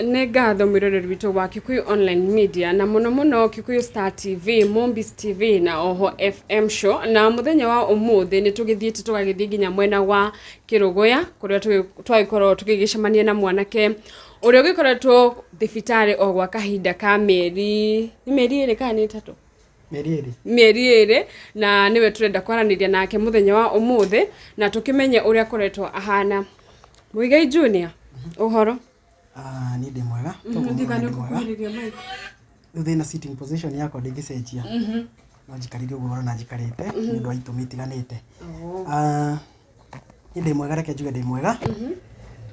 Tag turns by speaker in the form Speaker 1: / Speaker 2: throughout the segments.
Speaker 1: Nĩ ngatho mwĩroreri witũ wa Kikuyu Online Media na mũno mũno Kikuyu Star TV, Mombis TV na oho FM show. Na mũthenya wa ũmũthĩ nĩ tũgĩthiĩte tũgagĩthiĩ nginya mwena wa Kĩrũgũya kũrĩa twagĩkorwo tũgĩgĩcemania na mwanake ũrĩa ũgĩkoretwo thibitarĩ o gwa kahinda ka mĩeri, nĩ mĩeri ĩrĩ kana nĩ ĩtatũ?
Speaker 2: Mĩeri ĩrĩ.
Speaker 1: Mĩeri ĩrĩ, na nĩwe tũrenda kwaranĩria nake mũthenya wa ũmũthĩ na tũkĩmenye ũrĩa akoretwo ahana. Muigai Junior, ũhoro?
Speaker 2: Ah, niĩ ndĩ mwega. Toguo
Speaker 1: Ndiga
Speaker 2: mũno
Speaker 1: nĩ
Speaker 2: ndĩ mwega.
Speaker 1: ũkũkuhĩrĩria mic.
Speaker 2: Rĩu thĩna sitting position yakwa ndĩngĩcenjia. No njikarire ũguo ũrona njikarĩte nĩ ũndũ wa itũmi itiganĩte. Ah, niĩ ndĩ mwega, reke njuge ndĩ mwega.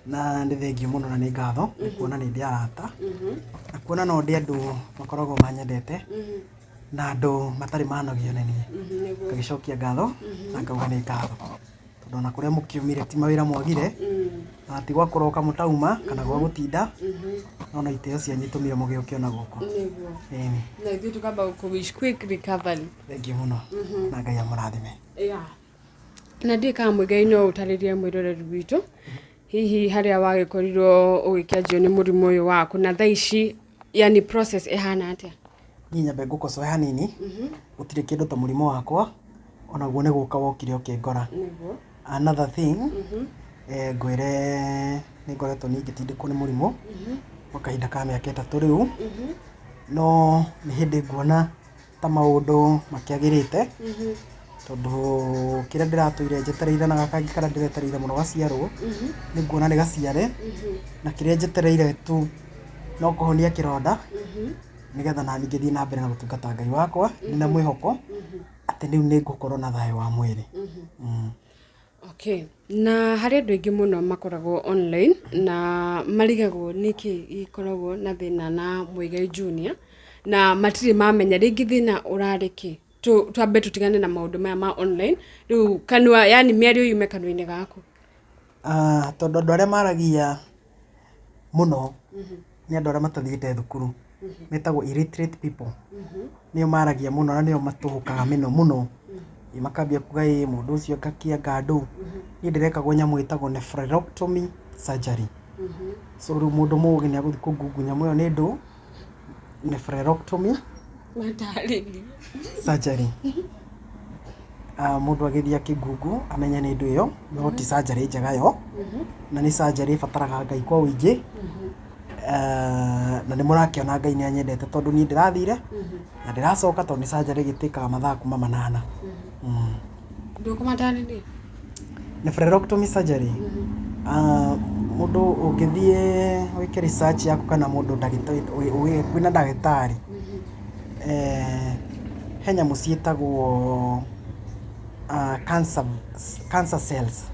Speaker 2: Na nĩ thengiũ mũno na nĩ ngatho nĩ kuona nĩ ndĩ arata. Na kuona no ndĩ andũ makoragwo manyendete na andũ matarĩ manogio nĩ niĩ. Ngagĩcokia ngatho na ngauga nĩ ngatho. Tondũ ona kũrĩa mũkiumire ti mawĩra mwagire, na ti gwa kũroka mũtauma kana gwa gũtinda, no no itĩo cianyu itũmire mũgĩũke ona gũkũ.
Speaker 1: Nĩguo.
Speaker 2: Ĩni.
Speaker 1: Na ithuĩ tũkamba gũkũ wish quick recovery.
Speaker 2: Thengiũ mũno na Ngai amũrathime.
Speaker 1: Yeah. Na ndiũĩ kana Muigai no ũtarĩrie mwĩroreri witũ hihi harĩa wagĩkorirwo ũgĩkĩanjio nĩ mũrimũ ũyũ waku na thaa ici, yani process ĩhana atĩa?
Speaker 2: Niĩ nyambe ngũkocoe hanini, gũtirĩ kĩndũ ta mũrimũ wakwa, onaguo nĩ gũka wokire ũkĩngora. Another thing, ngwĩre nĩ ngoretwo niĩ ngĩtindĩkwo nĩ mũrimũ, gwa kahinda ka mĩaka ĩtatũ rĩu, no nĩ hĩndĩ nguona ta maũndũ makĩagĩrĩte, tondũ kĩrĩa ndĩratũire njetereire na gaka kangĩ karĩa ndĩretereire mũno gaciarwo, nĩ nguona nĩ gaciare, na kĩrĩa njetereire tu no kũhonia kĩronda, nĩgetha naniĩ ngĩthiĩ na mbere na gũtungata Ngai wakwa, ndĩna mwĩhoko atĩ rĩu nĩ ngũkorwo na thayũ wa mwĩrĩ.
Speaker 1: Okay. Na harĩ andũ aingĩ mũno makoragwo online na marigagwo nĩkĩ gĩkoragwo na thĩna na Muigai Junior na matirĩ mamenya rĩngĩ thĩna ũrarĩ kĩ. Twambe tũtigane na maũndũ maya ma online rĩu kanua, yani mĩario yume kanua-inĩ gaku.
Speaker 2: Ah, tondũ andũ arĩa maragia mũno nĩ andũ arĩa matathiĩte thukuru, metagwo illiterate people, nĩo maragia mũno na nĩo matũhũkaga mĩno mũno, makambia kuga ĩ mũndũ ũcio anga kĩ anga ndũ, niĩ ndĩrekagwo nyamũ ĩtagwo nephrectomy surgery, so rĩu mũndũ mũgĩ nĩ agũthiĩ kũ google nyamũ ĩyo nĩ ndũ, nephrectomy
Speaker 1: Matarĩrie.
Speaker 2: Surgery. Ah, mũndũ agĩthiĩ akĩ google amenye nĩ ndũ ĩyo, no ti surgery njega yo, na nĩ surgery ĩbataraga Ngai kwa ũingĩ, na nĩ mũrakĩona Ngai nĩ anyendete tondũ niĩ ndĩrathire na ndĩracoka tondũ nĩ surgery ĩgĩtĩkaga mathaa kuma manana.
Speaker 1: Ndũkũmatarĩria?
Speaker 2: Nephrectomy surgery, ah, mũndũ ũngĩthiĩ wĩke research yaku kana mũndũ ndagĩtarĩ, kwĩna ndagĩtarĩ, he nyamũ ciĩtagwo cancer, cancer cells.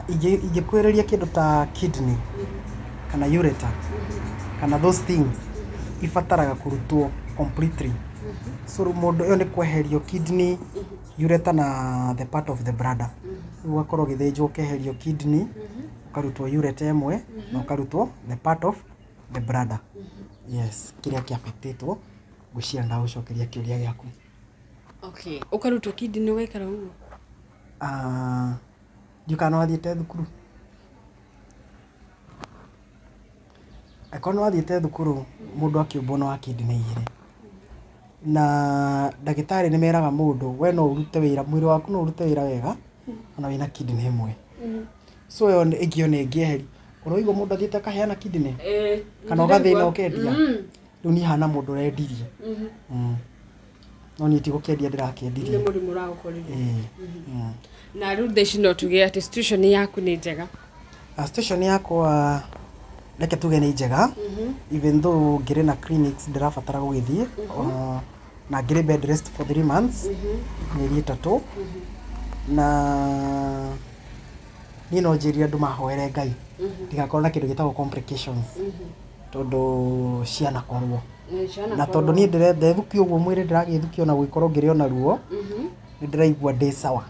Speaker 2: Ingĩkuhĩrĩria kĩndũ ta kidney kana ureter kana those things ibataraga kũrutwo completely. So rĩu mũndũ ĩyo nĩ kweherio kidney, ureter na the part of the bladder. Rĩu ũgakorwo ũgĩthĩnjwo ũkeherio kidney, ũkarutwo ureter ĩmwe na ũkarutwo the part of the bladder. Yes, kĩrĩa kĩ affect ĩtwo, ngwĩciria nĩ ndagũcokeria kĩũria gĩaku.
Speaker 1: Okay, ũkarutwo kidney ũgaikara ũguo?
Speaker 2: Ah, ndiũĩ kana nĩ wathiĩte thukuru? Angĩkorwo nĩ wathiĩte thukuru mũndũ akĩũmbwo nĩ wa kidney igĩrĩ. Na ndagĩtarĩ nĩ meraga mũndũ we no ũrute wĩra, mwĩrĩ waku no ũrute wĩra wega ona wĩna kidney ĩmwe. So ĩyo ĩngĩ ona ĩngĩeherio, ũraigua mũndũ athiĩte akaheana kidney? Kana ũgathĩna ũkendia? Rĩu niĩ hana mũndũ ũrendirie. No niĩ ti gũkĩendia ndĩrakĩendirie.
Speaker 1: Nĩ mũrimũ ũragũkorire.
Speaker 2: Ĩĩ.
Speaker 1: Na rĩu thaa ici no tuge atĩ situation yaku nĩ njega?
Speaker 2: Situation yakwa reke tuge nĩ njega, even though ngĩrĩ na clinics ndĩrabatara gũgĩthiĩ, na ngĩrĩ bed rest for 3 months, mĩeri ĩtatũ, na niĩ no njĩrire andũ mahoere Ngai ndigakorwo na kĩndũ gĩtagwo complications, tondũ cianakorwo. Na tondũ niĩ ndethukia ũguo mwĩrĩ ndĩragĩthukia ona gũgĩkorwo ngĩrĩ ona ruo, nĩ ndĩraigua ndĩ sawa.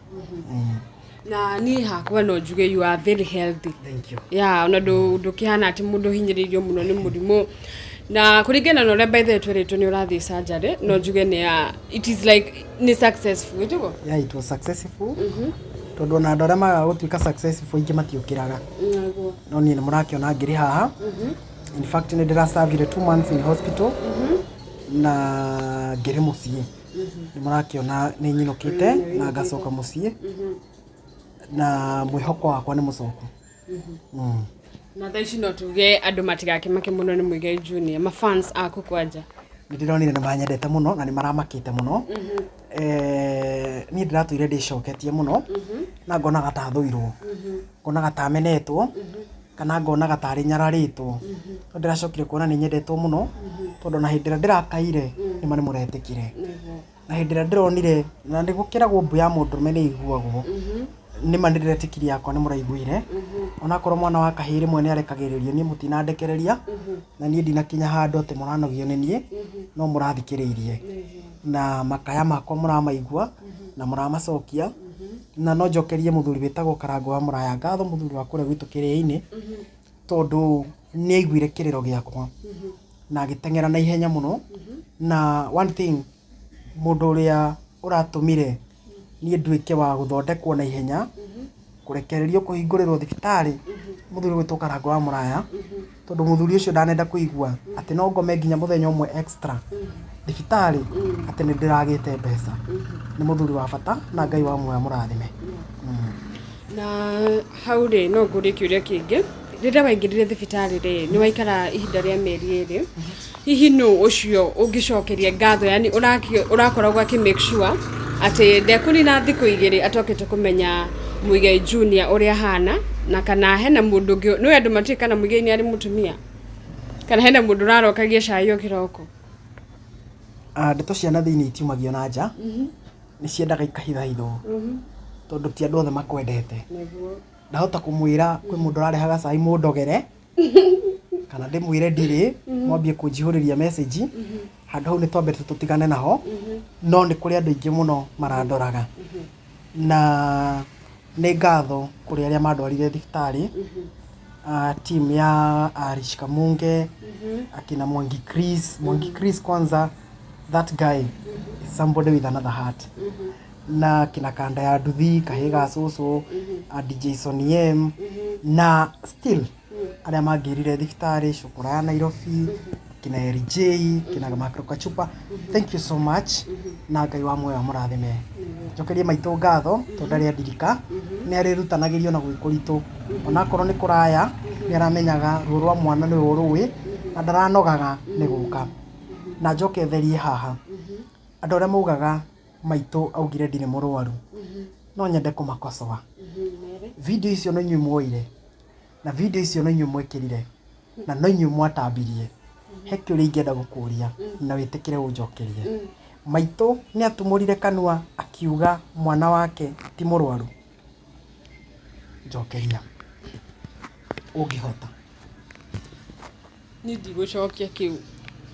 Speaker 1: Na niĩ hakwa no njuge you are very healthy.
Speaker 2: Thank you.
Speaker 1: Ya, ona ndũkĩhana atĩ mũndũ ũhinyĩrĩirio mũno nĩ mũrimũ. Na kũringana na ũrĩa by the way twĩrĩtwo nĩ ũrathiĩ surgery, no njuge nĩ ya it is like nĩ successful, ĩtiguo?
Speaker 2: Yeah, it was successful. Tondũ ona andũ arĩa magaga gũtuĩka successful aingĩ matiũkĩraga.
Speaker 1: Nĩguo.
Speaker 2: No niĩ nĩ mũrakĩona ngĩrĩ haha. In fact nĩ ndĩracavire 2 months in hospital na ngĩrĩ mũciĩ. Nĩ mũrakĩona nĩ nyinũkĩte na ngacoka mũciĩ na mwĩhoko wakwa nĩ mũcoku.
Speaker 1: Na thaa ici no tuge andũ matigakĩmake mũno nĩ Muigai Junior, mafans aku kwanja?
Speaker 2: Nĩ ndĩronire nĩ manyendete mũno na nĩ maramakĩte mũno. Niĩ ndĩratũire ndĩcoketie mũno na ngonaga ta thũirwo, ngonaga ta menetwo, kana ngonaga tarĩ nyararĩtwo, no ndĩracokire kuona nĩ nyendetwo mũno, tondũ na hĩndĩ ĩrĩa ndĩrakaire nĩma nĩ mũretĩkire, na hĩndĩ ĩrĩa ndĩronire na nĩ gũkĩragwo mbu ya mũndũrũme nĩ iguagwo, nĩma nĩ ndĩretĩkirie yakwa nĩ mũraiguire. Onakorwo mwana wa kahĩĩ rĩmwe nĩ arekagĩrĩrio, niĩ mũtinandekereria na niĩ ndinakinya handũ atĩ mũranogio nĩ niĩ, no mũrathikĩrĩirie na makaya makwa mũramaigua na mũramacokia. Na no njokerie mũthuri wĩtagwo Karangũ wa Mũraya ngatho, mũthuri wa kũrĩa gwitũ Kĩrĩi-inĩ, tondũ nĩ aiguire kĩrĩro gĩakwa na agĩteng'era na ihenya mũno. Na one thing, mũndũ ũrĩa ũratũmire niĩ nduĩke wa gũthondekwo na ihenya, kũrekererio, kũhingũrĩrwo thibitarĩ, mũthuri ũgwĩtwo Karangũ wa Mũraya, tondũ mũthuri ũcio ndanenda kũigua atĩ no ngome nginya mũthenya ũmwe extra thibitarĩ atĩ nĩ ndĩragĩte mbeca. Nĩ mũthuri wa bata na Ngai wa muoyo mũrathime.
Speaker 1: Na hau rĩ, no ngũrie kĩũria kĩngĩ. Rĩrĩa waingĩrire thibitarĩ rĩ, nĩ waikara ihinda rĩa mĩeri 2, hihi nũ ũcio ũngĩcokeria ngatho, yani ũrakoragwo akĩ make sure atĩ ndekũnina thikũ 2 atokĩte kũmenya Muigai Junior ũrĩa ahana, na kana hena mũndũ ũngĩ? Nĩ andũ matiũĩ kana Muigai nĩ arĩ mũtumia, kana hena mũndũ ũrarokagia cai o kĩroko?
Speaker 2: Ah, ndeto cia na thĩinĩ itiumagio na nja, nĩ ciendaga ikahithahithwo, tondũ ti andũ othe makwendete. Ndahota kũmwĩra kwĩ mũndũ ũrarehaga cai mũndogere, kana ndĩmwĩre ndirĩ, mwambie kũnjihũrĩria message handũ hau. Nĩ twambe tũtigane naho, no nĩ kũrĩ andũ aingĩ mũno marandoraga, na nĩ ngatho kũrĩ arĩa mandwarire thibitarĩ, team ya Arish Kamunge, akina Mwangi Chris. Mwangi Chris kwanza, that guy is somebody with another heart, na kina Kanda ya Nduthi, kahĩ ga cũcũ, DJ Sonny M, na still arĩa mangĩrire thibitarĩ Cukura ya Nairobi, kina LJ, kina Macro Kachupa, thank you so much, na Ngai wa muoyo amũrathime. Njokerie maitũ ngatho tondũ ndarĩ andirika, nĩ arĩrutanagĩrio na gwĩ kũritũ, onakorwo nĩ kũraya, nĩ aramenyaga ruo rwa mwana nĩwe ũrũĩ na ndaranogaga nĩ gũka. Na njoke therie haha, andũ arĩa maugaga maitũ augire ndirĩ mũrwaru, no nyende kũmakocoa. Video icio no inyuĩ muoire, na video icio no inyuĩ mwĩkĩrire, na no inyuĩ mwatambirie. He kĩũria ingĩenda gũkũria na wĩtĩkĩre ũnjokerie. Maitũ nĩ atumũrire kanua akiuga mwana wake ti mũrwaru? Njokeria ũngĩhota.
Speaker 1: Niĩ ndigũcokia kĩu.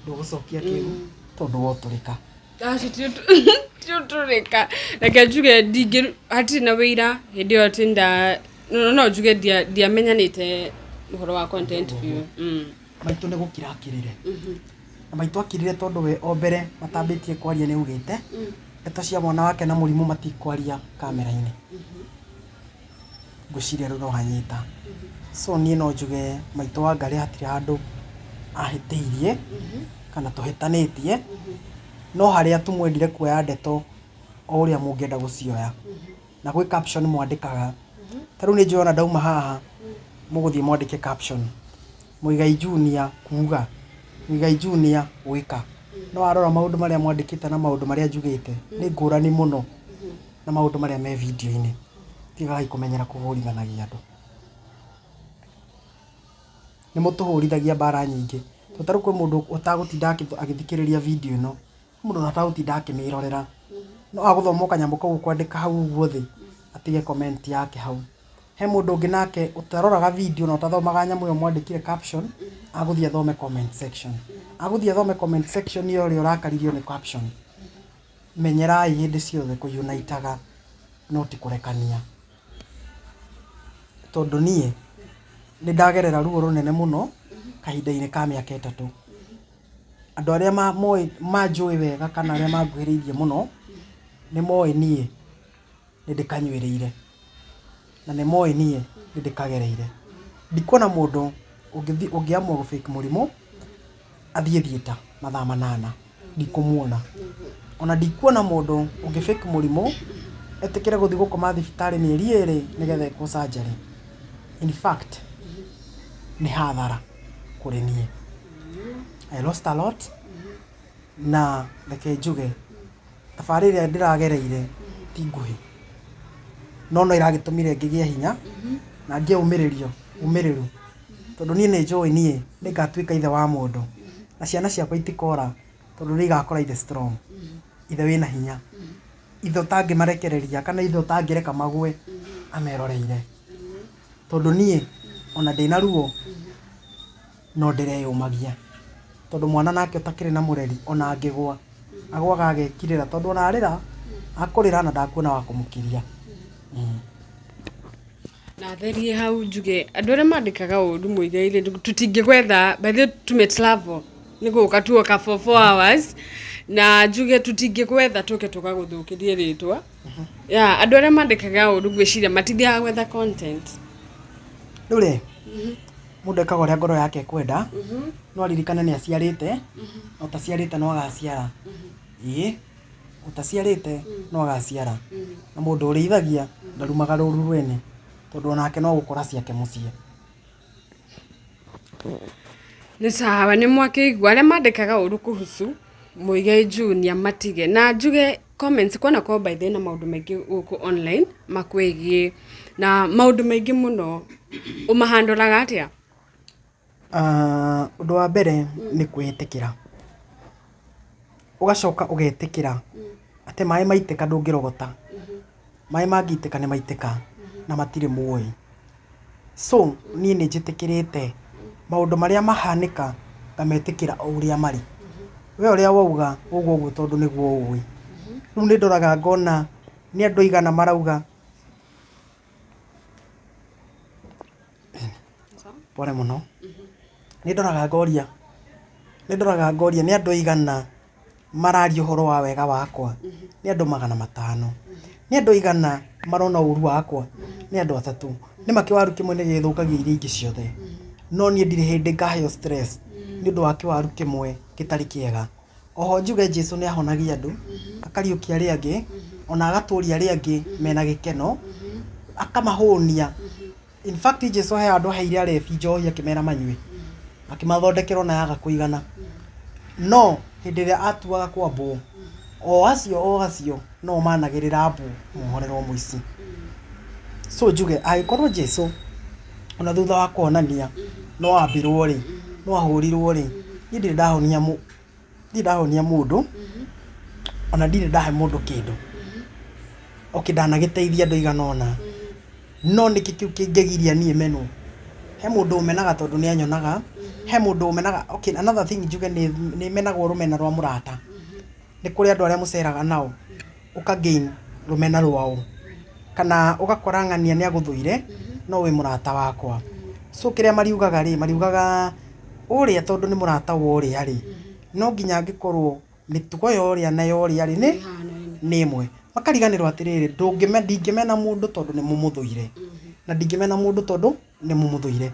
Speaker 2: Ndũgũcokia kĩu tondũ wotũrĩka.
Speaker 1: Acio tiũtũrĩka, reke njuge ndingĩ, hatirĩ na wĩira hĩndĩ ĩyo atĩ nda no njuge ndiamenyanĩte ũhoro wa content biũ.
Speaker 2: Maitũ nĩ gũkira akirire, na maitũ akirire tondũ we o mbere matambĩtie kwaria nĩ augĩte ndeto cia mwana wake na mũrimũ matikwaria kamera-inĩ. Ngwĩciria rĩu no wanyita. So niĩ no njuge maitũ wa Ngarĩ hatirĩ handũ ahĩtĩirie kana tũhĩtanĩtie, no harĩa tu mwendire kuoya ndeto o ũrĩa mũngĩenda gũcioya na gwĩ caption mwandĩkaga. Ta rĩu nĩ njũĩ ona ndauma haha mũgũthiĩ mwandĩke caption Muigai Junior kuga, Muigai Junior gwĩka. No warora maũndũ marĩa mwandĩkĩte na maũndũ marĩa njugĩte nĩ ngũrani mũno na maũndũ marĩa me video-inĩ. Tigagai kũmenyera kũhũrithanagia andũ, nĩ mũtũhũrithagia mbara nyingĩ. To ta rĩu kwĩ mũndũ ũtagũtinda agĩthikĩrĩria video ĩno, mũndũ ũtagũtinda akĩmĩrorera, no agũthoma o kanyamũ kau ũkwandĩka hau ũguo thĩ, atige comment yake hau. He mũndũ ũngĩ nake ũtaroraga video na ũtathomaga nyamũ ĩyo mwandĩkire caption, agũthiĩ athome comment section, agũthiĩ athome comment section ya ũrĩa ũrakaririo nĩ caption. Menyerai hĩndĩ ciothe kũunitaga, no ti kũrekania, tondũ niĩ nĩ ndagerera ruo rũnene mũno kahinda-inĩ ka mĩaka 3. Andũ arĩa moĩ manjũĩ wega kana arĩa manguhĩrĩirie mũno nĩ moĩ niĩ nĩ ndĩkanyuĩrĩire, na nĩ moĩ niĩ nĩ ndĩkagereire. Ndikuona mũndũ Ũngĩthiĩ ũngĩamua gũ fake mũrimũ, athiĩ theatre mathaa 8 ndikũmuona. Ona ndikuona mũndũ ũngĩ fake mũrimũ etĩkĩre gũthiĩ gũkoma thibitarĩ mĩeri 2 nĩgetha ekwo surgery. In fact, nĩ hathara kũrĩ niĩ. I lost a lot na reke njuge thabarĩ ĩrĩa ndĩragereire ti nguhĩ no no ĩragĩtũmire ngĩgĩe hinya na ngĩe ũmĩrĩrio ũmĩrĩru tondũ niĩ nĩ njũĩ niĩ nĩ ngatuĩka ithe wa mũndũ na ciana ciakwa itikora tondũ nĩ igakora ithe strong, ithe wĩna hinya, ithe ũtangĩmarekereria kana ithe ũtangĩreka magwe ameroreire tondũ niĩ ona ndĩna ruo no ndĩreyũmagia tondũ mwana nake ũtakĩrĩ na mũreri ona angĩgwa agwaga agekirĩra tondũ ona arĩra akũrĩra na ndakuona wa kũmũkiria.
Speaker 1: Na therie hau njuge andũ arĩa mandĩkaga ũru Muigai-rĩ, tũtingĩgwetha. By the way, tume travel nĩ gũka tuoka for 4 hours na njuge tũtingĩgwetha tũke tũgagũthũkĩrie rĩtwa ya andũ arĩa mandĩkaga ũru. Ngwĩciria matithiaga gwetha content.
Speaker 2: Rĩu rĩ, mũndũ ekaga ũrĩa ngoro yake ĩkwenda, no aririkane nĩ aciarĩte na ũtaciarĩte no agaciara. Ĩĩ, ũtaciarĩte no agaciara, na mũndũ ũrĩithagia ndarumaga rũru rwene tondũ onake no gũkora ciake mũciĩ.
Speaker 1: Nĩ sawa, nĩ mwakĩigua arĩa mandĩkaga ũru kuhusu Muigai Junior matige. Na njuge comments kwanakorwo by the way na maũndũ maingĩ gũkũ online makwĩgiĩ na maũndũ maingĩ mũno, ũmahandoraga atĩa?
Speaker 2: Ah, ũndũ wa mbere nĩ kwĩĩtĩkĩra, ũgacoka ũgetĩkĩra atĩ maĩ maitĩka ndũngĩrogota, maĩ mangĩitĩka nĩ maitĩka na matirĩ muoyi. So niĩ nĩ njĩtĩkĩrĩte maũndũ marĩa mahanĩka, ngametĩkĩra o ũrĩa marĩ. We ũrĩa wauga ũguo ũguo tondũ nĩguo ũĩ. Rĩu nĩ ndoraga ngona nĩ andũ aigana marauga pole mũno. Nĩ ndoraga ngoria nĩ andũ aigana mararia ũhoro wa wega wakwa? Nĩ andũ 500. Nĩ andũ aigana marona ũru wakwa? Nĩ andũ 3. Nĩ ma kĩwaru kĩmwe nĩ gĩthũkagia iria ingĩ ciothe, no niĩ ndirĩ hĩndĩ ngaheo stress nĩ ũndũ wa kĩwaru kĩmwe gĩtarĩ kĩega. Oho njuge Jesu nĩ ahonagia andũ, akariũkia arĩa angĩ, ona agatũria arĩa angĩ mena gĩkeno, akamahũnia. In fact, Jesu he andũ aheire arebi njohi akĩmera manyue, akĩmathondekera ona yaga kũigana. No hĩndĩ ĩrĩa atuaga kwambwo, o acio no managĩrĩra ambwo mohorerwo mũici. So njuge angĩkorwo Jesu ona thutha wa kũhonania no ambirwo rĩ, no ahũrirwo rĩ, niĩ ndirĩ ndahonia mũndũ, ona ndirĩ ndahe mũndũ kĩndũ. Okay, ndanagĩteithia andũ aigana ũna, no nĩkĩ kĩu kĩngĩgiria niĩ menwo? He mũndũ ũmenaga tondũ nĩ anyonaga, he mũndũ ũmenaga. Okay, another thing njuge nĩ menagwo rũmena rwa mũrata. Nĩ kũrĩ andũ arĩa mũceraga nao ũka gain rũmena rwao, kana ũgakora ng'ania nĩ agũthũire no wĩ mũrata wakwa. So kĩrĩa mariugaga rĩ, mariugaga ũrĩa tondũ nĩ mũrata wa ũrĩa rĩ, no nginya angĩkorwo mĩtugo ya ũrĩa na ya ũrĩa rĩ nĩ ĩmwe. Makariganĩrwo atĩrĩrĩ, ndingĩmena mũndũ tondũ nĩ mũmũthũire, na ndingĩmena mũndũ tondũ nĩ mũmũthũire.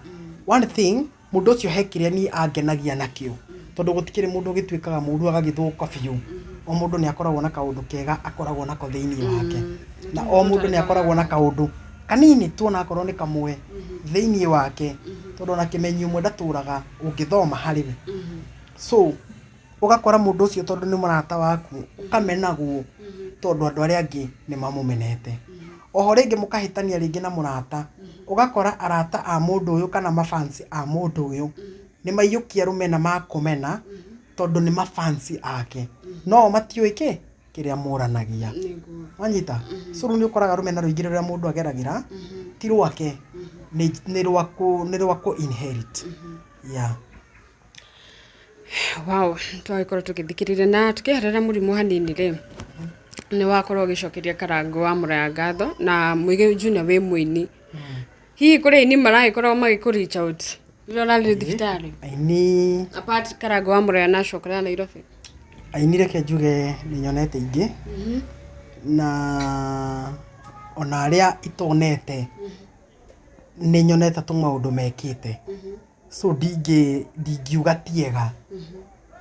Speaker 2: One thing, mũndũ ũcio he kĩrĩa niĩ angenagia nakĩo, tondũ gũtikĩrĩ mũndũ ũgĩtuĩkaga mũru agagĩthũka biũ. O mũndũ nĩ akoragwo na kaũndũ kega akoragwo nako thĩinĩ wake, na o mũndũ nĩ akoragwo na kaũndũ kanini tu onakorwo nĩ kamwe thĩinĩ wake, tondũ ona kĩmenyi ũmwe ndatũraga ũngĩthoma harĩ we. So ũgakora mũndũ ũcio tondũ nĩ mũrata waku ũkamenagwo tondũ andũ arĩa angĩ nĩ mamũmenete. Oho rĩngĩ mũkahĩtania rĩngĩ na mũrata, ũgakora arata a mũndũ ũyũ kana mafans a mũndũ ũyũ nĩ maiyũkia rũmena makũmena tondũ nĩ mafans ake, no o matiũĩ kĩ kĩrĩa mũranagia. Wanyita? So rĩu nĩ ũkoraga rũmena rũingĩ rũrĩa mũndũ ageragĩra ti rwake, nĩ rwa kũ inherit, yeah.
Speaker 1: Wow, twagĩkorwo tũgĩthikĩrĩria na tũkĩeherera mũrimũ hanini rĩ, nĩ wakorwo ũgĩcokeria Karangũ wa Mũraya ngatho. Na Muigai Junior, wĩ mũini, hihi kũrĩ aini maragĩkorwo magĩkũ reach out rĩrĩa ũrarĩ thibitarĩ?
Speaker 2: Aini?
Speaker 1: Apart Karangũ wa Mũraya na Cokera Nairobi.
Speaker 2: Aini, reke njuge nĩ nyonete ingĩ, na ona arĩa itonete nĩ nyonete tũmaũndũ mekĩte. So ndingiuga ti ega,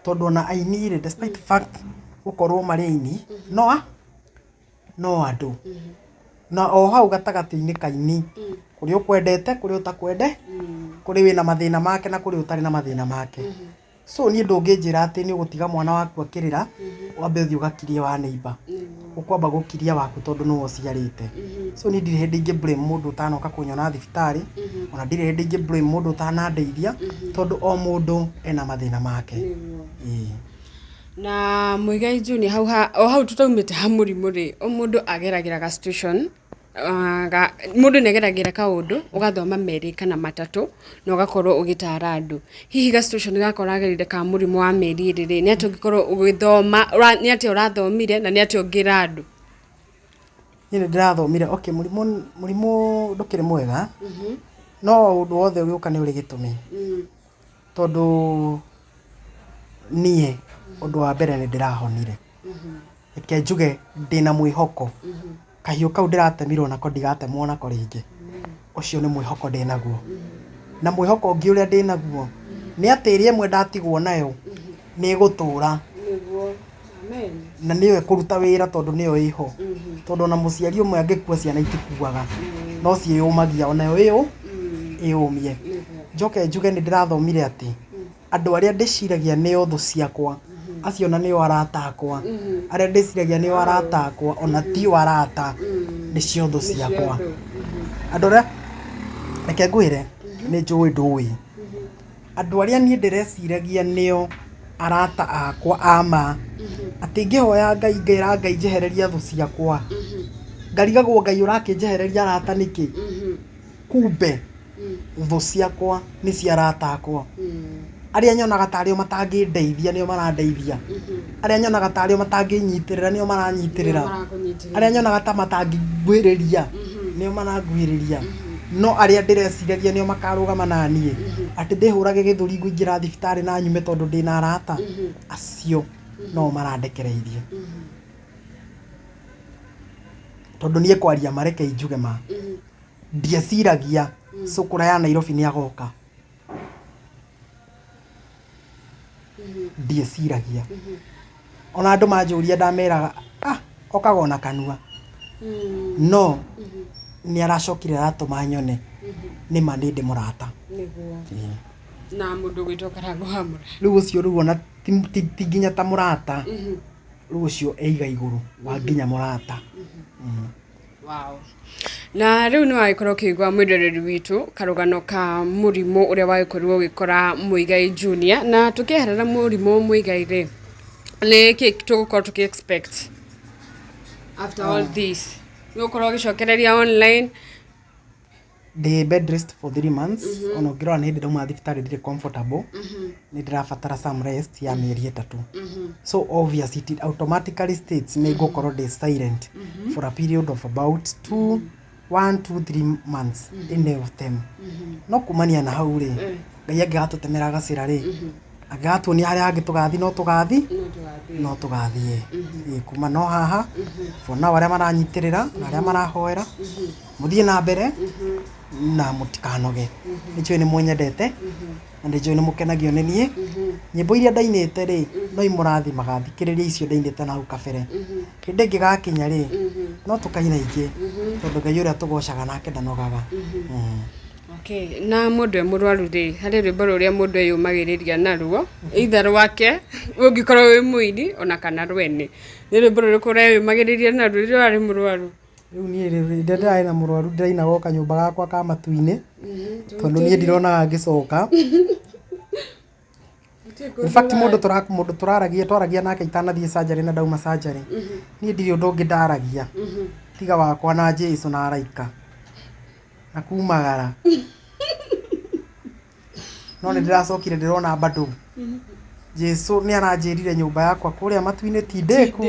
Speaker 2: tondũ ona aini rĩ, despite fact gũkorwo marĩ aini, no andũ. Na o hau gatagatĩ-inĩ ka aini, kũrĩ ũkwendete, kũrĩ ũtakwende, kũrĩ wĩna mathĩna make na kũrĩ ũtarĩ na mathĩna make. So niĩ ndũngĩnjĩra atĩ nĩ ũgũtiga mwana waku akĩrĩra, wambe ũthiĩ ũgakirie wa neighbor. Ũkwamba gũkiria waku tondũ nĩwe ũciarĩte. So niĩ ndirĩ hĩndĩ ingĩ blame mũndũ ũtanoka kũnyona thibitarĩ, ona ndirĩ hĩndĩ ingĩ blame mũndũ ũtanandeithia, tondũ o mũndũ ena mathĩna make. Ĩĩ.
Speaker 1: Na Muigai Junior, hau o hau tutaumĩte ha mũrimũ rĩ, o mũndũ ageragĩra ga situation, mũndũ nĩ ageragĩra kaũndũ, ũgathoma merĩ kana matatũ na ũgakorwo ũgĩtara andũ. Hihi ga situation gaka ũragerire ka mũrimũ wa mĩeri ĩrĩ rĩ, nĩ atĩa ũngĩkorwo ũgĩthoma, nĩ atĩa ũrathomire na nĩ atĩa ũngĩra andũ?
Speaker 2: Niĩ nĩ ndĩrathomire, okay, mũrimũ ndũkĩrĩ mwega, no ũndũ wothe ũgĩũka nĩ ũrĩ gĩtũmi. Tondũ niĩ ũndũ wa mbere nĩ ndĩrahonire. Reke njuge ndĩna mwĩhoko. Kahiũ kau ndĩratemirwo nako ndigatemwo nako rĩngĩ. Ũcio nĩ mwĩhoko ndĩnaguo. Na mwĩhoko ũngĩ ũrĩa ndĩnaguo nĩ atĩ ĩrĩa ĩmwe ndatigwo nayo nĩ ĩgũtũra. Na nĩyo ĩkũruta wĩra tondũ nĩyo ĩho. Tondũ ona mũciari ũmwe angĩkua ciana itikuaga, no ciĩyũmagia onayo ĩyũmie. Njoke njuge nĩ ndĩrathomire atĩ andũ arĩa ndĩciragia nĩo thũ ciakwa, acio ona nĩo arata akwa. Arĩa ndĩciragia nĩo arata akwa, ona tio arata, nĩcio thũ ciakwa. Andũ arĩa, reke ngwĩre, nĩ njũĩ ndũĩ. Andũ arĩa niĩ ndĩreciragia nĩo arata akwa a ma, atĩ ngĩhoya Ngai ngera Ngai njehereria thũ ciakwa, ngarigagwo Ngai ũrakĩnjehereria arata nĩkĩ? Kumbe thũ ciakwa nĩcio arata akwa. Arĩa nyonaga tarĩo matangĩndeithia nĩo marandeithia. Arĩa nyonaga tarĩo matangĩnyitĩrĩra nĩo maranyitĩrĩra. Arĩa nyonaga ta matangĩnguhĩrĩria nĩo maranguhĩrĩria. No arĩa ndĩreciragia nĩo makarũgama na niĩ, atĩ ndĩhũrage gĩthũri ngũingĩra thibitarĩ na nyume tondũ ndĩna arata, acio no marandekereirie. Tondũ niĩ kwaria ma, reke njuge ma, ndieciragia cũkũra ya Nairobi nĩ agoka. Ndieciragia. Ona andũ manjũria ndameraga, ah, okaga ona kanua. No nĩ aracokire aratũma nyone nĩ ma nĩ ndĩ mũrata.
Speaker 1: Na mũndũ ũgwĩtwo Karango wa Mũrata.
Speaker 2: Rĩu ũcio rĩu ona ti nginya ta mũrata. Rĩu ũcio eiga igũrũ wa nginya mũrata.
Speaker 1: Wow. Na rĩu nĩ wagĩkorwo ũkĩigua mwĩroreri witũ karũgano ka mũrimũ ũrĩa wagĩkorirwo ũgĩkora Muigai Junior. Na tũkĩeherera mũrimũ Muigai rĩ, nĩ kĩ tũgũkorwo tũkĩ expect after all this? Nĩ ũgũkorwo ũgĩcokereria online?
Speaker 2: Ndĩ bed rest for 3 months. Ona ũngĩrora nĩ hĩndĩ ndauma thibitarĩ ndirĩ comfortable. Nĩ ndĩrabatara some rest ya mĩeri 3. So obvious it automatically states nĩ ngũkorwo ndĩ silent for a period of about 2, 1, 2, 3 months, any of them. No kumania na hau rĩ, Ngai angĩgatũtemera gacĩra rĩ, angĩgatuonia harĩa hangĩ tũgathiĩ, no tũgathiĩ, no tũgathiĩ. Ĩĩ, kuma no haha, for now arĩa maranyitĩrĩra na arĩa marahoera, mũthiĩ na mbere na mũtikanoge. Nĩ njũĩ nĩ mũnyendete na nĩ njũĩ nĩ mũkenagio nĩ niĩ. Nyĩmbo iria ndainĩte rĩ, no imũrathimaga, thikĩrĩria icio ndainĩte na hau kabere. Hĩndĩ ĩngĩ gakinya rĩ, no tũkaina ingĩ, tondũ Ngai ũrĩa tũgocaga nake ndanogaga.
Speaker 1: Okay. Na mũndũ e mũrwaru rĩ, harĩ rwĩmbo rũrĩa mũndũ eyũmagĩrĩria naruo, either rwake ũngĩkorwo wĩ mũini ona kana rwene. Nĩ rwĩmbo rũrĩkũ ũreyũmagĩrĩria naruo rĩrĩa ũrarĩ mũrwaru?
Speaker 2: Rĩu niĩ rĩ, rĩrĩa ndĩrarĩ na mũrwaru ndĩrainaga o kanyũmba gakwa ka matu-inĩ, tondũ niĩ ndironaga ngĩcoka. In fact, mũndũ tũraragia, twaragia nake itanathiĩ surgery na ndauma surgery. Niĩ ndirĩ ũndũ ũngĩ ndaragia tiga wakwa na Jesũ na araika na kumagara. No nĩ ndĩracokire ndĩrona bado Jesũ nĩ aranjĩrire nyũmba yakwa kũrĩa matu-inĩ ti ndĩku,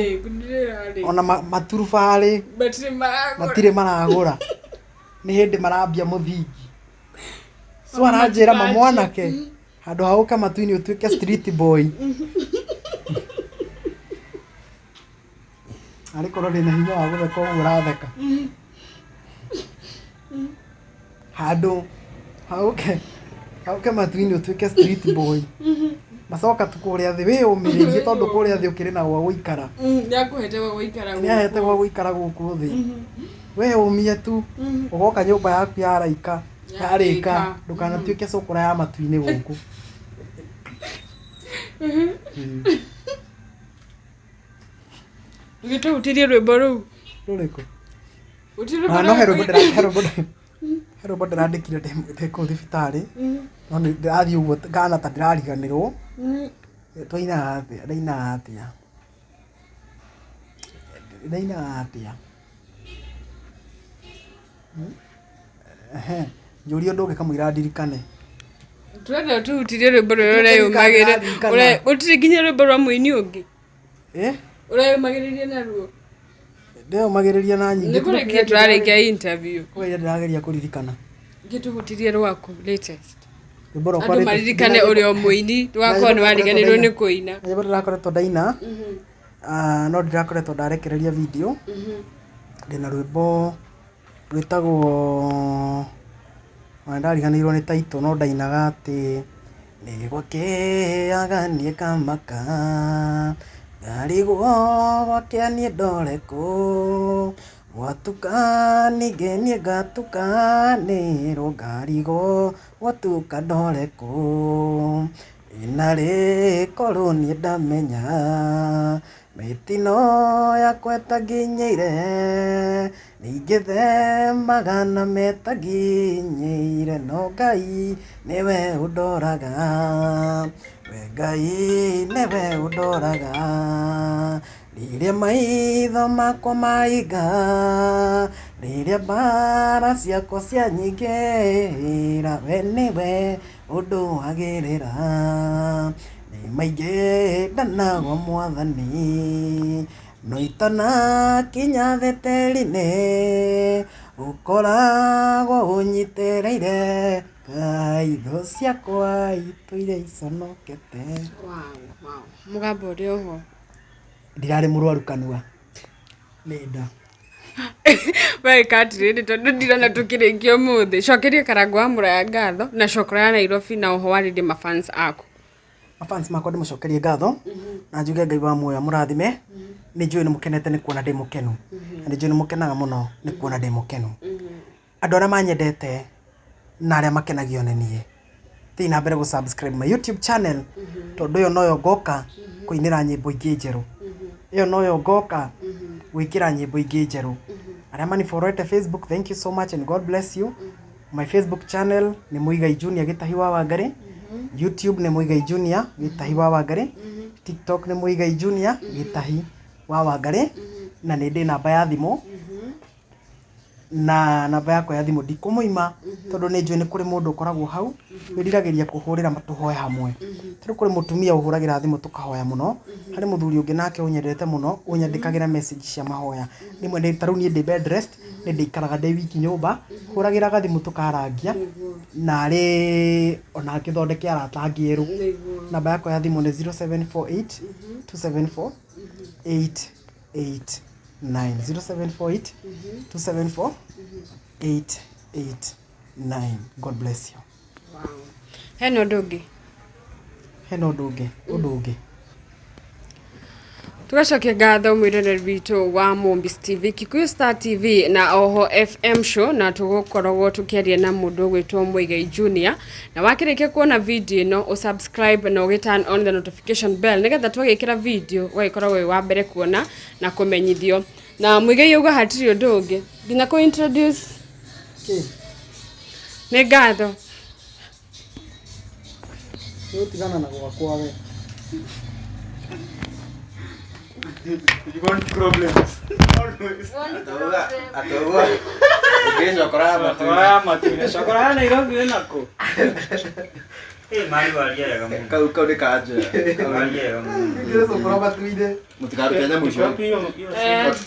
Speaker 2: ona maturubarĩ matirĩ maragũra, nĩ hĩndĩ marambia mũthingi. So aranjĩra ma mwanake, handũ ha gũka matu-inĩ ũtuĩke street boy, arĩ korwo ndĩna hinya wa gũtheka ũguo ũratheka. Handũ ha ũke Ũke matu-inĩ ũtuĩke street boy. Macoka tu kũrĩa thĩ wĩyũmĩrĩrie tondũ kũrĩa thĩ ũkĩrĩ na gwa gũikara.
Speaker 1: Nĩakũhete gwa gũikara.
Speaker 2: Nĩahete gwa gũikara gũkũ thĩ. Wĩyũmie tu ũgoka nyũmba yaku yaraika yarĩka ndũkanatuĩke cũkũra ya matu-inĩ gũkũ.
Speaker 1: Ũgĩtũhutirie rwĩmbo rũu.
Speaker 2: Rũrĩkũ?
Speaker 1: Gũtirĩ
Speaker 2: No he rwĩmbo
Speaker 1: rwĩmbo
Speaker 2: he rwĩmbo ndĩrandĩkire ndĩ kũu thibitarĩ no nĩ ndĩrathiĩ ũguo ngana ta ndĩrariganĩrwo. Twainaga atĩa? Ndainaga atĩa? Ndainaga atĩa? Ehe, njũria ũndũ ũngĩ kamũira ndirikane.
Speaker 1: Tũrenda tũhutirie rwĩmbo rũrĩa ũreyũmagĩrĩria. Gũtirĩ nginya rwĩmbo rwa mũini ũngĩ.
Speaker 2: Eh?
Speaker 1: Ũreyũmagĩrĩria naruo.
Speaker 2: Ndeyũmagĩrĩria na nyingĩ.
Speaker 1: Nĩ kũrĩkia tũrarĩkia interview.
Speaker 2: Kũgeria ndĩrageria kũririkana.
Speaker 1: Ngĩtũhutirie rwaku latest.
Speaker 2: Rwĩmbo rwakwa
Speaker 1: Andũ maririkane ũrĩ o mũini ndũgakorwo nĩ wariganĩrwo nĩ kũina.
Speaker 2: Rwĩmbo ndĩrakoretwo ndaina no ndĩrakoretwo ndarekereria video. Ndĩna rwĩmbo rwĩtagwo ona ndariganĩirwo nĩ title no ndainaga atĩ nĩ gwakĩaga niĩ kamaka ndarigwo gwakĩa niĩ ndore kũ gwatuka ningĩ niĩ ngatukanĩrwo ngarigwo gwatuka ndore kũ narĩ korwo niĩ ndamenya mĩtino yakwa ĩtanginyĩire ningĩthemaga na metanginyĩire no Ngai nĩwe ũndoraga we Ngai nĩwe ũndoraga rĩrĩa maitho makwa maiga rĩrĩa mbara ciakwa cianyingĩra we nĩwe ũndũagĩrĩra nĩ maingĩ ndanagwa mwathani no itanakinya theteri-inĩ ũkoragwo ũnyitĩrĩire Ngai thũ ciakwa itũire iconokete.
Speaker 1: Wow, wow. Mũgambo ũrĩ oho.
Speaker 2: Ndirarĩ mũrwaru kanua nĩ nda.
Speaker 1: Weka atĩrĩrĩ tondũ ndirona tũkĩrĩkia ũmũthĩ. Cokeria Karangũ wa Mũraya ngatho na cokora ya Nairobi na oho warĩrie mafans aku.
Speaker 2: Mafans makwa ndĩmũcokerie ngatho na njuge Ngai wa muoyo amũrathime. Nĩ njũĩ nĩ mũkenete nĩ kuona ndĩ mũkenu na nĩ njũĩ nĩ mũkenaga mũno nĩ kuona ndĩ mũkenu. Andũ arĩa manyendete na arĩa makenagio nĩ niĩ thiĩ na mbere gũ subscribe my YouTube channel tondũ ĩyo noyo ngoka kũinĩra nyĩmbo ingĩ njerũ. Ĩyo noyo ngoka gwĩkĩra nyĩmbo ingĩ njerũ. Arĩa manifollowete Facebook, thank you so much and God bless you. My Facebook channel nĩ Muigai Junior Gĩtahi wa Wangari. YouTube nĩ Muigai Junior Gĩtahi wa Wangari. TikTok nĩ Muigai Junior Gĩtahi wa Wangari. Na nĩ ndĩ namba ya thimũ na namba yakwa ya thimũ ndikũmũima tondũ nĩ njũĩ nĩ kũrĩ mũndũ ũkoragwo hau wĩriragĩria kũhũrĩra tũhoe hamwe. Tondũ kũrĩ mũtumia ũhũragĩra thimũ tũkahoya mũno, harĩ mũthuri ũngĩ nake ũnyendete mũno ũnyandĩkagĩra message cia mahoya. Rĩmwe ta rĩu niĩ ndĩ bed rest nĩ ndĩikaraga ndĩ wiki nyũmba, hũragĩra gathimũ tũkarangia narĩ ona ngĩthondeke arata angĩ erũ. Namba yakwa ya thimũ nĩ 0748 274 889 0748 274 889. God bless you.
Speaker 1: Wow. Hena ũndũ ũngĩ?
Speaker 2: Hena ũndũ ũngĩ, ũndũ ũngĩ.
Speaker 1: Tugacokia ngatho mwĩroreri witũ wa Mombis TV, Kikuyu Star TV na oho FM show na tũgũkoragwo tũkĩaria na mũndũ ũgwĩtwo Muigai Junior na wakĩrĩkia kuona video ĩno ũsubscribe na ũgĩ turn on the notification bell nĩgetha twagĩkĩra video ũgagĩkorwo wĩ wa mbere kuona na kũmenyithio. Na Muigai auga hatirĩ ũndũ ũngĩ nginya kũ introduce nĩ ngatho.
Speaker 2: Nĩ ũtigana na gwakwa we.
Speaker 3: You want problems. Always.
Speaker 4: Atauga ũngĩcokora
Speaker 3: Cokora ya matu-inĩ. Cokora ya Nairobi wĩna kũ? Ĩ mari waria wega mũno.
Speaker 4: Kau kau nĩ kanja.
Speaker 3: Waria wega mũno.
Speaker 2: Ngĩcokora matu-inĩ.
Speaker 4: Mũtikarute nyamũ icio.
Speaker 3: Wapi hiyo hiyo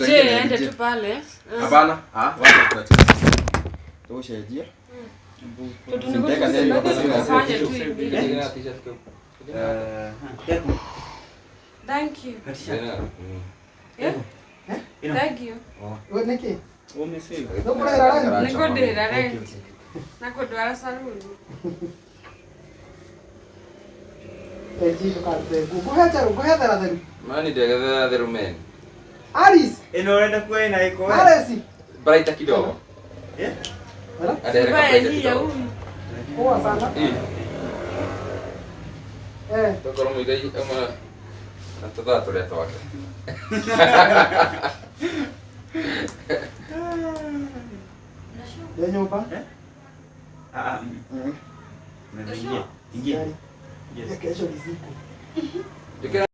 Speaker 1: Je, ende tu pale.
Speaker 4: Hapana. Ah, wacha tutatia. Tũgũcenjia.
Speaker 1: Tondũ nĩ
Speaker 4: Sinteka nĩ
Speaker 1: gũtufanye tu hivi.
Speaker 4: Eh,
Speaker 1: Thank you. Yeah? Thank you.
Speaker 2: We nĩkĩ?
Speaker 3: Umesave.
Speaker 2: Nĩ ũkũrĩhĩra rent?
Speaker 1: Nĩ kũndĩhĩra rent. Na kũndwara saluni.
Speaker 2: Rute njii ndũkarute nguo. Ngũhe njerũ, ngũhe theratheru.
Speaker 5: Mani ndegethera theru men.
Speaker 2: Alice,
Speaker 3: Ĩno ũrenda kuoya ĩna gĩko we?
Speaker 2: Alice.
Speaker 5: Brighter kidogo.
Speaker 3: Eh?
Speaker 2: Hello?
Speaker 5: Adereka brighter kidogo.
Speaker 2: Poa sana.
Speaker 5: Eh,
Speaker 2: Eh,
Speaker 5: tokorwo Muigai ama na tũthaa tũrĩa twake.
Speaker 2: Ndĩ nyũmba.
Speaker 3: Ah, ah. Unaweza ingia. Ingia.
Speaker 2: Yaani,
Speaker 3: Yes.
Speaker 2: Kesho ni siku.
Speaker 5: Njĩkĩra.